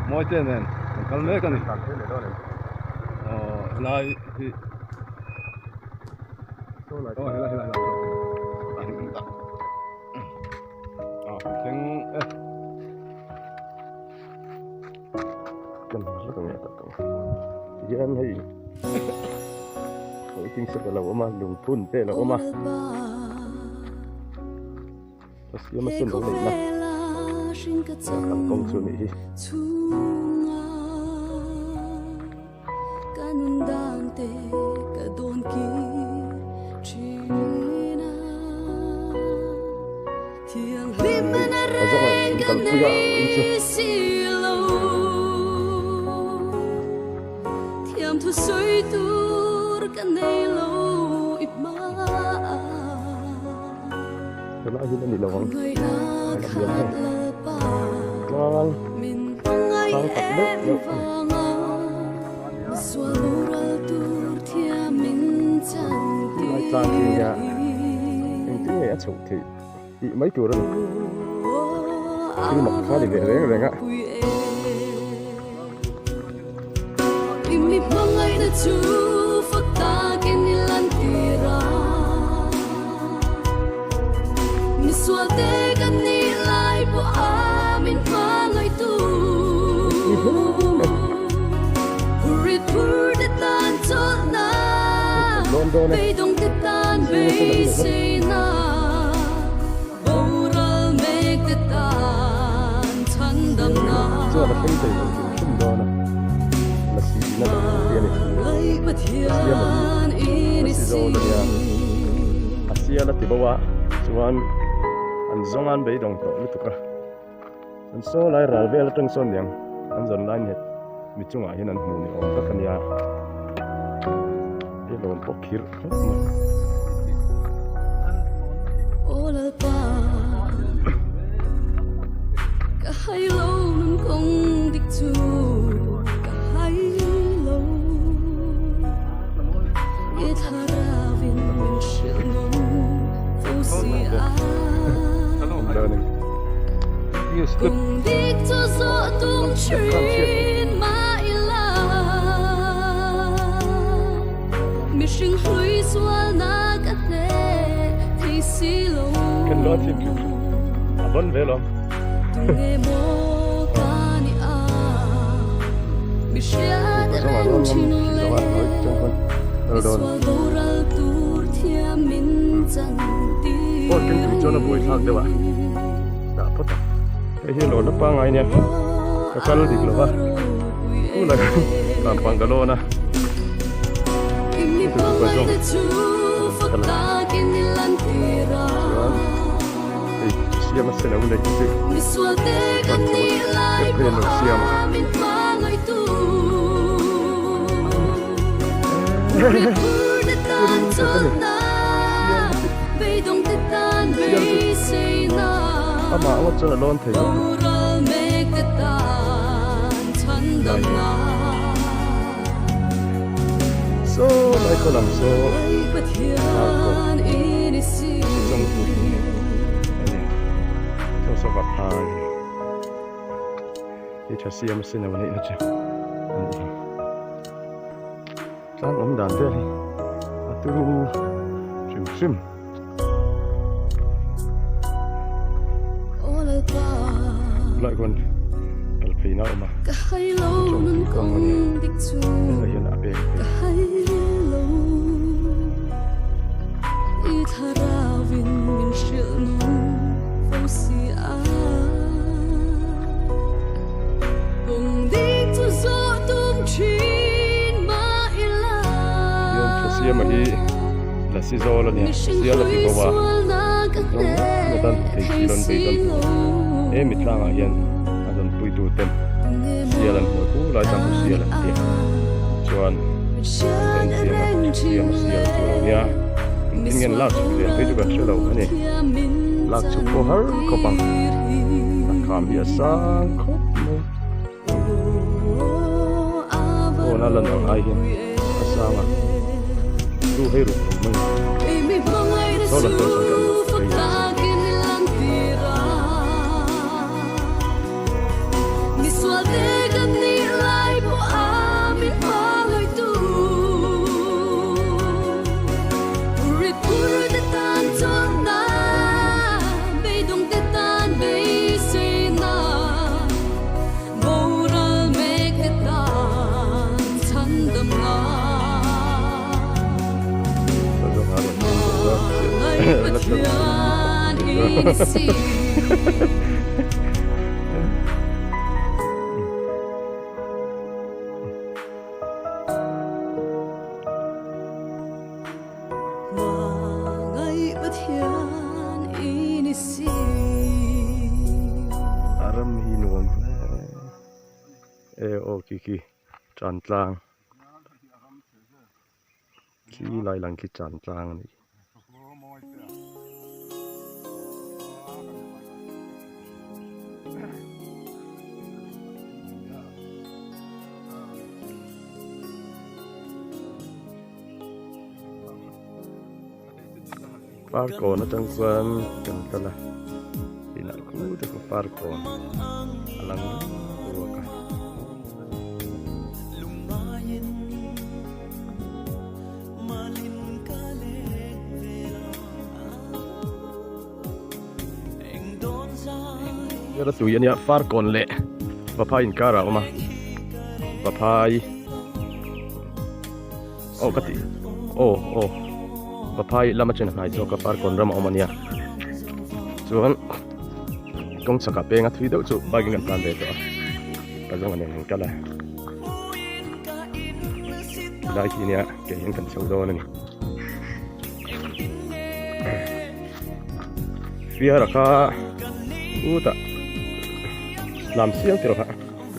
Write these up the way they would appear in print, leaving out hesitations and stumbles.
Mawi te nen kan kal mek a ni. Aw helai hi aw helai helai aw thleng e. Kan hmu vek ang e tak ang tihian hei waiting shed a lo awm a lungphun te a lo awm a a siam a sen lo neih na kalkawng chu a nih hi. Kalpui a in chu. Helai hi a ni lo ang tlang sang tak deuh deuh a ni. Helai tlang hi nia engtin nge a chhoh theih tih mai tur a ni thil mak kha ni ve reng reng a. Chuan a thleng thei lo hrim hrim dawn a, lasi in a dah te a ni. A siam a hi lasi zawl a nia, a sial a ti bo a, chuan an zawng an beidawng tawh lutuk a, an saw lai ral vel atang sawn niang an zawn lai nghet mi chungah hian an hmu ni awm tak a nia, he lawm pawh khirh khawp mai. Kan lo thim a bon ve lawm. Pawh ken tui chuan a buai thlak deuh a dah phawt a hei hi lawrna pangngai nia ka kal dik lo va tunah khan tlan pangalawn a chuan hei siam a sen a neih chu hman chho a airplane lo siam a. Amah ngawt chuan a lawn thei lo. Saw lai khaw lam saw Darkawt chi chawng pui a ni. Saw saw va phai. Hi tha siam a sin a neihna chu a nih hi. Tlang awm dan vel hi a turu hrim hrim. Tunah hian kal pheina a awm a, chawngtui kawng a nia, helai hian a peng phei. Hian Thasiama hi Lasi zawl a nia, sial a ti bo a, zawng ngawt an thei thil an bei dawn he mi tlangah hian a zawn puitu ten sial an hmuh hu lai chuan sial an ti a chuan an va inchiang a Thasiama sial chu a lo nia. Engtin nge an lak chhuk zel phei chu kan hre lo a ni. Lak chhuk pawh har khawp ang. A kham hi a sang khawp mai. Phone a lan ang ai hian a sang a. Chu hei ruk ruk mai. Saw lam pawh sawn kan lo phei ang che. A ram hi nuam hle e aw khi khi tan tlang khi lai lang khi tan tlang a ni. Parkawn atang chuan kan kal a inah khu te khu parkawn a lang ruak a. Hela tui ania farkawn leh vaphai inkar ah a awm a vaphai aw ka ti aw aw vaphai lama chen a hnai zawk a farkawn ram a awm ania chuan kawng chhakah peng a thui deuh chu bike in kan tlan ve tawh a ka zawng a nen an kal a tilai khi ania ke hian kan chho dawn a ni. Fiara kha utah Lamsial tih rawh kha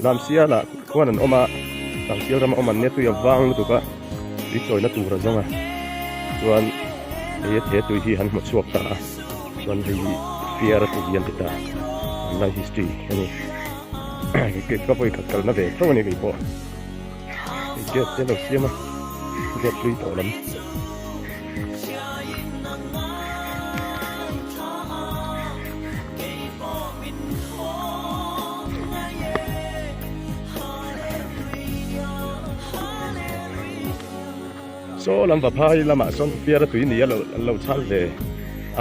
Lamsial ah khuan an awm a Lamsial rama awm an nia tui a vang lutuk a tui chawina tur a zawng a chuan hei he tui hi han hmu chhuak ta a chuan hei hi Fiara tui hi an ti ta an lai history a ni ka vawi khat kalna ve tho a ni keipawh gate te lo siam a gate hlui tawh lam. Saw lam Vaphai lamah sawn Fiara tui ni a lo an lo chhal ve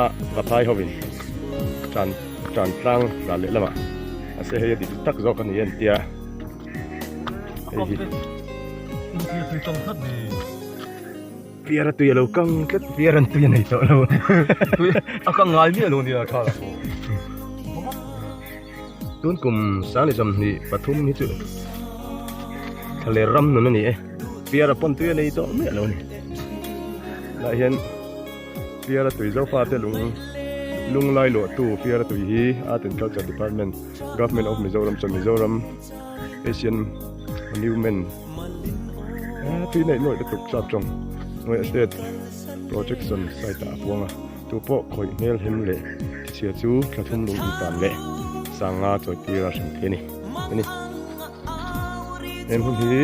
a Vaphai hovin tan tan tlang ral leh lamah mahse hei a dik tak zawk a ni a tia hei hi. Fiara tui a lo kang tlat Fiara tui a nei tawh lo tui a kang ngai miah lo nia tha tun kum sang leh 23 hi chu thlaler ram nun a ni e Fiara pawn tui a nei tawh miah lo a ni lah hian Fiara tui zofa te lung lunglai luahtu Fiara tui hi Art and Culture Department Government of Mizoram chuan Mizoram Asian Monument tui neih nuaih lutuk chap tawng hnuaiah state projection site ah a puang a tu pawh khawih hmel hem leh thichhia chu thla thum lung intan leh sanga chawi tir a hrim thei a ni ani he hmun hi.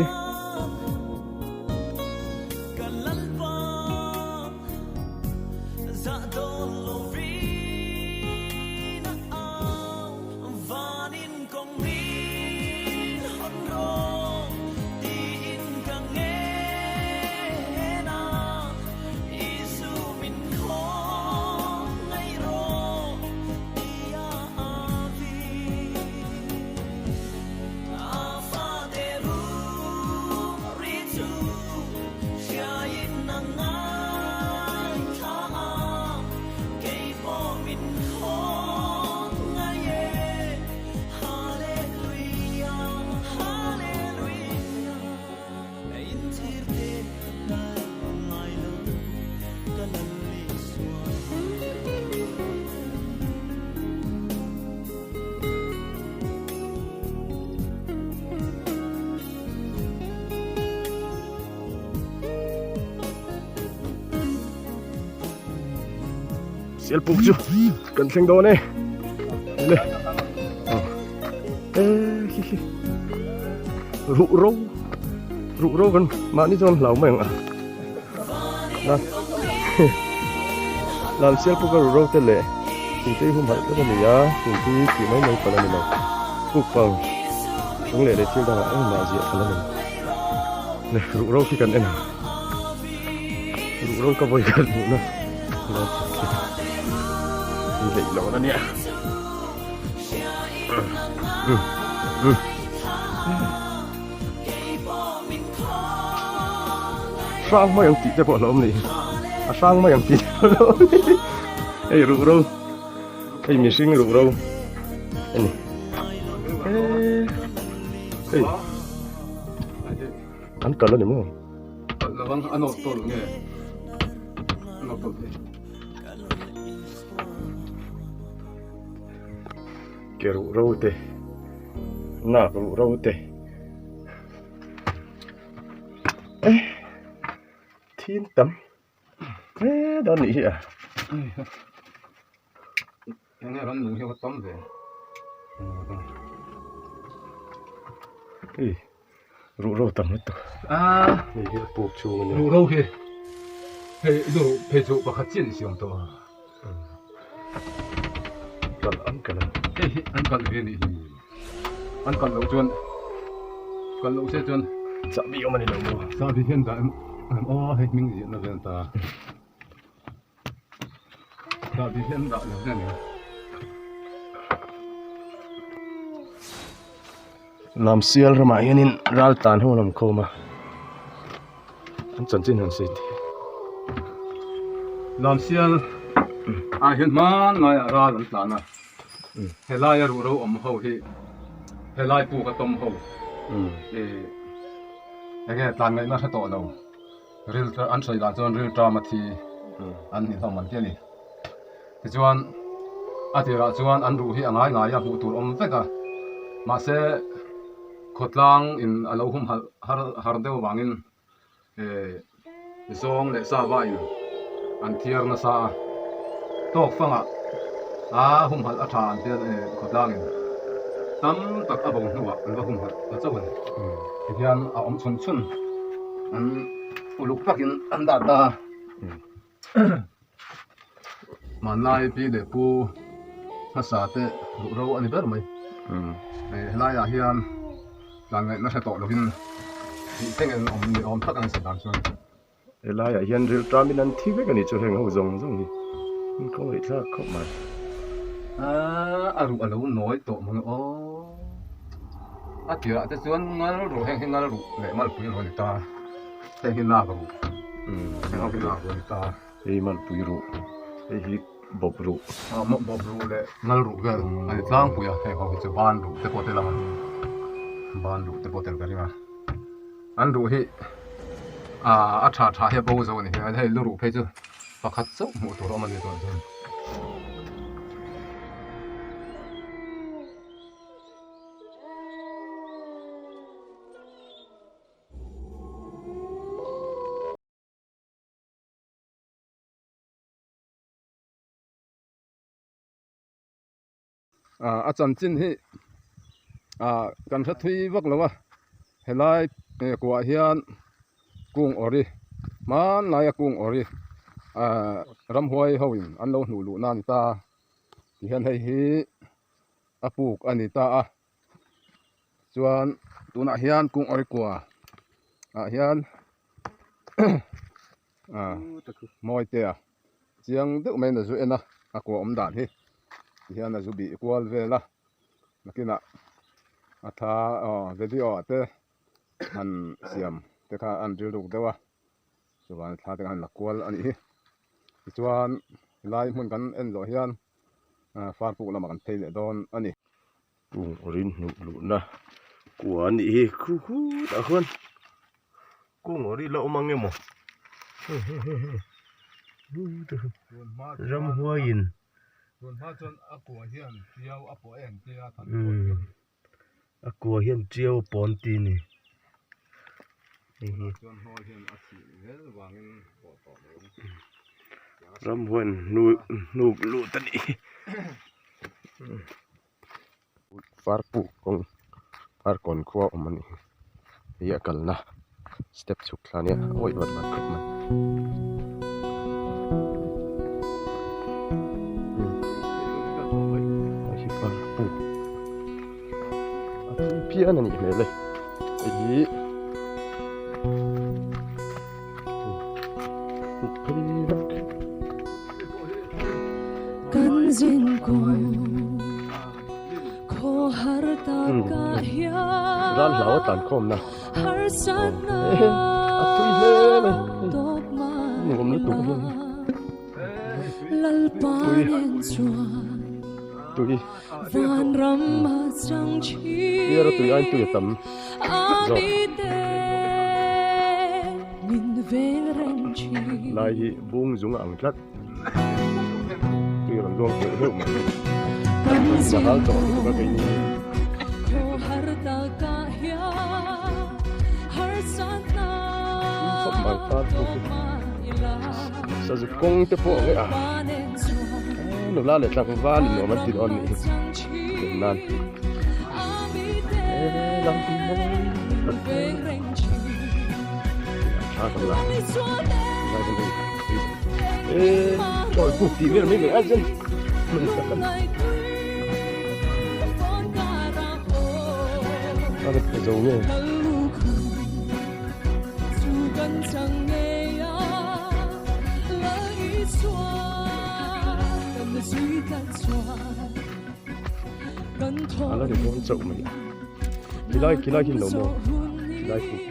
Sialpuk chu kan thleng dawn e le e hi hi ruh ro ruh ro kan mahni chuan hlau mai ang a la lam Sialpuk a ruh ro te leh thingtei humhalh vek a ni a thingthi tih mai mai pawh a ni lo puk pang chung leh leh thil dangah engmah ziah pawh a ni le ruh ro khi kan en ang. Ruh ro ka vawi khat hmuhna ni hleih lo na nia hrang mai ang tih te pawh a lo awm ni a hrang mai ang tih te pawh a lo awm ni hei ruh ro. Hei mihring ruh ro a ni. Hei an kal a ni maw? Kal lo ang a nawt tawlh nge a nawt tawlh thei. Ke ruh ro te nak ruh ro te eh thil tam hle dawn nih hi a. Enge ram nung hi a va tam ve. Hei ruh ro tam lutuk. Ah hei hi a puk chhung a nia. Ruh ro hi hei lu phei chu pakhat chiah ni siam tawh a. Kalh an kalh a. Hei hi an kalh ve nih hi. An kalh loh chuan kalh loh se chuan chahbi awm a ni lo maw? Chahbi hian dah em aw hei hming ziahna vel ta. Chahbi hian dah lo hle a ni. Lamsial ramah hianin ral tan ho an awm khawm a, an chanchin han sawi thei. Lamsial ah hian hmanlaiah ral an tlan a, helaia ruh ro awm ho hi helai puk a tawm ho ih enge tlan ngaihna hre tawh lo ril an sawi dan chuan ril ṭam a thi an ni hlawm an ti a ni. Tichuan a tirah chuan an ruh hi a ngai ngai a hmuh tur awm vek a, mahse khawtlang in a lo humhalh har har deuh avangin eh zawng leh sava in an thiar nasa a, tawk fangah a humhalh a tha an tia eh khawtlang in tam tak a bo hnuah an va humhalh ta chauh a ni. Tihian a awm chhun chhun an uluk takin an dah ta a. Hmanlai pi leh pu hmasa te duh ro a ni ber mai. Helaiah hian tlan ngaihna hre tawh lovin tih thleng in awm ni awm tak a ni si dan chuan. Helaiah hian ril tamin an thi vek a ni chu heng ho zawng zawng hi in khawngaih thlak khawp mai. A ruh a lo nawi tawh mang e aw. A tirah te chuan ngal ruh heng hi ngal ruh leh malpui ruh a ni ta. Hei hi nak ruh. Heng ho hi nak ruh a ni ta. Hei malpui ruh. Hei hi bawp ruh. Ah bawp ruh leh ngal ruh vel a ni tlangpui a. Heng ho hi chu ban ruh te pawh tel ang a. Ban ruh te pawh tel ka ring a. An ruh hi ah a tha tha hi a bo zo a ni. Hei lu ruh phei chu pakhat chauh hmuh tur a awm a ni tunah chuan. Ah a chanchin hi ah kan hre thui vak lo a helai kuah hian kung awri hmanlaia kung awri ah ramhuai ho in an lo hnuh luh na a ni ta tihian hei hi a puk a ni ta a. Chuan tunah hian kung awrikua ah hian ah mawitea chiang deuh maiin a zu en a a kua awm dan hi tihian a zu bih kual vel a nakinah a tha aw video ah te han siam te kha an rilruk deuh a chuvang thla te kha an la kual a nih hi tichuan helai hmun kan en zawh hian farpuk lamah kan phei leh dawn a ni. Kung awrin hnuh luhna kua a nih hi khu khutah khuan kung awri la awm ang emaw ramhuaiin a kua hian tiau a pawn ti a ni ramhuaiin hnuk lut a nih hi. Farpuk kawng Farkawn khua awm a nih hi hei a kalna step chhuk thla ania awih vat vat khawp mai hei hi farpuk a tui phian a nih hmel e hei hi puk phei vek. Ral hlau a tlan khawm na a tui hle mai nuam lutuk a hei tui. Tui Fiara tui aiin tui a tam zawk. Lai hi bung zung a ang tlat. Tui rawn luang deuh deuh mai. In a hal tawh lutuk a keini hi. Khawp mai par pawh hi sazu kawng te pawh ang e a nula leh tlangval in nuam an ti dawn nih hi len nan a tha kan la e chawi puk tih vel mai mai a zen hmun tak a ni a la pe zo nge. A la ri dawn chauh mai khilai khilai hi lo maw khilai puk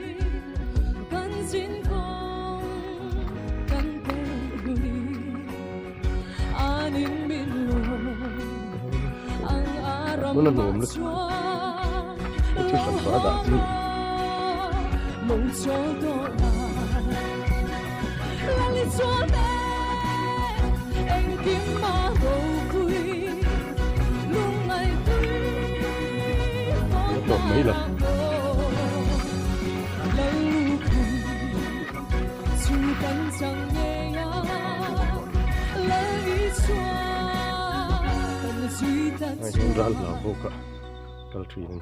hmun a nuam lutuk a thu hran pah a dah chu a tawp mai lo. Hei hian ral hlau bawk a kal thin a ni.